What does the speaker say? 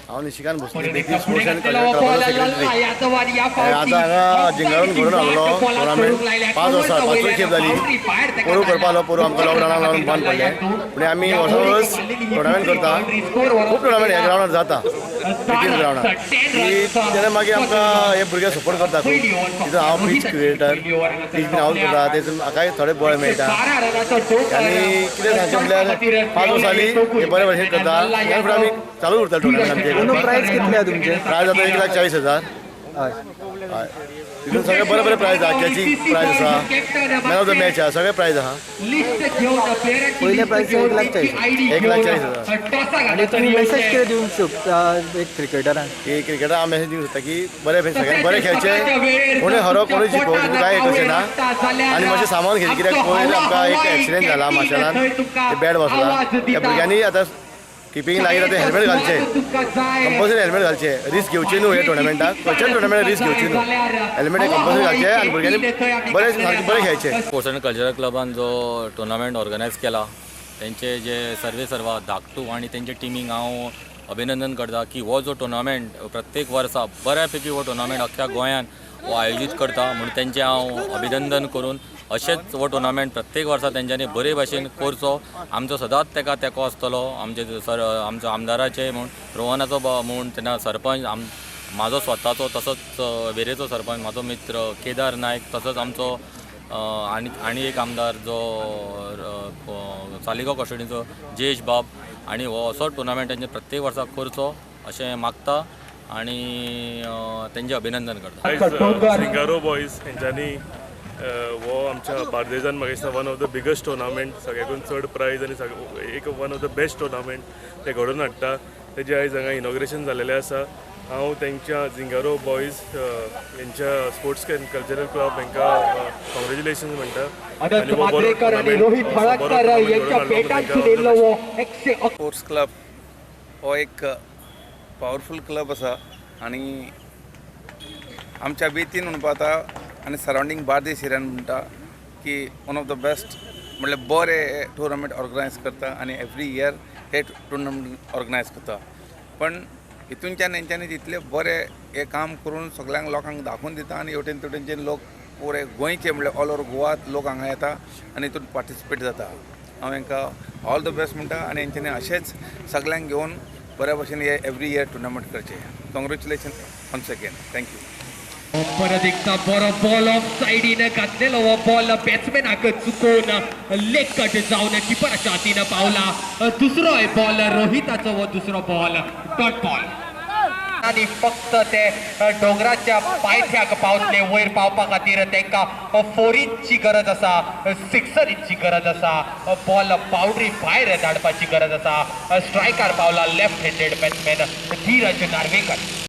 हांव Nishikant Bhosle, Betim sports and cultural क्लबाचो secretary. आतां हांगा जिंगारून घडोवन हाडलो टुर्नामेंट. 5 वर्सां पांचूय खेप जाली. पोरूं करपा आलो, पोरूं आमकां लॉकडावनाक लागून बंद पडलें. पूण आमी वर्सान वर्स टुर्नामेंट करता. खूब टुर्नामेंट ह्या ग्रावंडार जाता, बेतीम ग्रावंडार. की तेन्ना मागीर आमकां हे भुरगे सपोर्ट करता खूब. तितून हांव पीच क्रिएटर, पीच बीन हांवूच करता. तेतून म्हाकाय थोडे बळ मेळटा. आनी कितें सांगचें म्हणल्यार, 5 वर्सां जाली हे बरे भशेन करता. ह्या फुडें आमी चालू उरता टुर्नामेंट आमचे. अंदू प्रायज कितले आहा तुमचे? प्रायज आतां 1,40,000. हय. हय, तितून सगळे बरे बरे प्रायज आहा. कॅचिंग प्रायज आसा, मॅन ऑफ the match आहा, सगळे प्रायज आहा. पयले प्रायज 1,40,000. 1,40,000. आनी तुमी मेसेज कितें दिवंक सोदता एक क्रिकेटरांक? की क्रिकेटाक हांव मेसेज दिवंक सोदता की बरे सगळ्यांनी बरे खेळचे. कोणी हरो, कोणी जिखो, तितून कांय कशें ना. आनी मातशें सामान घेतलें, कित्याक पयर आमकां एक एक्सिडेंट जाला माशेलान, ते बॅट बसला. त्या भुरग्यांनी आतां किपिंग लागीं ते हेल्मेट घालचे, कंपल्सरी हेल्मेट घालचे. रिस्क घेवची न्हू. हे टुर्नामेंटाक, खंयच्याच टुर्नामेंटाक रिस्क घेवची न्हू. हेल्मेट कंपल्सरी घालचे आनी भुरग्यांनी बरे, सारके बरे खेळचे. स्पोर्ट्स अँड कल्चरल क्लबान जो टुर्नामेंट ऑर्गनायज केला, तेंचे जे सर्वे सर्वा धाकटू आनी तेंचे टिमीक हांव अभिनंदन करता की हो जो टुर्नामेंट प्रत्येक वर्सा बऱ्या पैकी हो टुर्नामेंट अख्ख्या गोंयान हो आयोजीत करता म्हूण तेंचें हांव अभिनंदन करून, अशेंच हो टुर्नामेंट प्रत्येक वर्सा तेंच्यांनी बरे भाशेन करचो. आमचो सदांच तेका तेंको आसतलो. आमचे सर, आमचो आमदाराचे म्हूण, रोहनाचो म्हूण, तेन्ना सरपंच आम म्हाजो स्वताचो, तसोच वेरेचो सरपंच म्हाजो मित्र केदार नायक, तसोच आमचो आनी आनी एक आमदार जो सालिगांव कॉन्स्टिट्युएन्सीचो जयेश बाब. आनी हो असो टुर्नामेंट तेंचे प्रत्येक वर्सा करचो अशें मागता आनी तेंचें अभिनंदन करता. आयज झिंगारो बॉयज हेंच्यांनी हो आमच्या बार्देजान म्हाका दिसता one of the biggest tournament, सगळ्याकून चड प्रायज आनी एक one of the best tournament ते घडोवन हाडटा, तेजें आयज हांगा इनॉग्रेशन जालेलें आसा. हांव तेंच्या झिंगारो बॉयज हेंच्या स्पोर्ट्स एंड कल्चरल क्लब हेंकां कॉंग्रेच्युलेशन म्हणटा आनी हो बरो tournament, बरो tournament घडोवन हाडलो म्हणून तेंकां all the best. Sports club हो एक पावरफूल क्लब आसा आनी आमच्या बेतीन म्हणपा आतां आनी सरावंडींग बार्देस एरियान म्हणटा की वन ऑफ the best, म्हणल्यार बरे टुर्नामेंट ऑर्गनायज करता आनी एवरी इयर हे टुर्नामेंट ऑर्गनायज करता. पण हितूनच्यान हेंच्यांनी तितले बरे हे काम करून सगळ्यांक लोकांक दाखोवन दिता आनी हेवटेन तेवटेनचे लोक, पुरे गोंयचे, म्हणल्यार ऑल ओवर गोवा लोक हांगा येता आनी हितून पार्टिसिपेट जाता. हांव हेंकां ऑल the best म्हणटा आनी हेंच्यांनी अशेंच सगल्यांक घेवन बऱ्या भशेन हे एवरी इयर टुर्नामेंट करचे. Congratulation once again, thank you. परत एकदा बरो बॉल, ऑफ सायडीन घातलेलो हो बॉल बॅट्समॅनाक चुकोवन लेग कट जावन किपराच्या हातीन पावला. दुसरो बॉल रोहिताचो, हो दुसरो बॉल डॉट बॉल आणि फक्त ते डोंगराच्या पायथ्याक पावतले. वयर पावपा खातीर तांकां फोरीची गरज आसा, सिक्सरीची गरज आसा. बॉल बाउंड्री भायर धाडपाची गरज आसा. स्ट्रायकार पावला लेफ्ट हँडेड बॅट्समॅन धीरज नार्वेकर.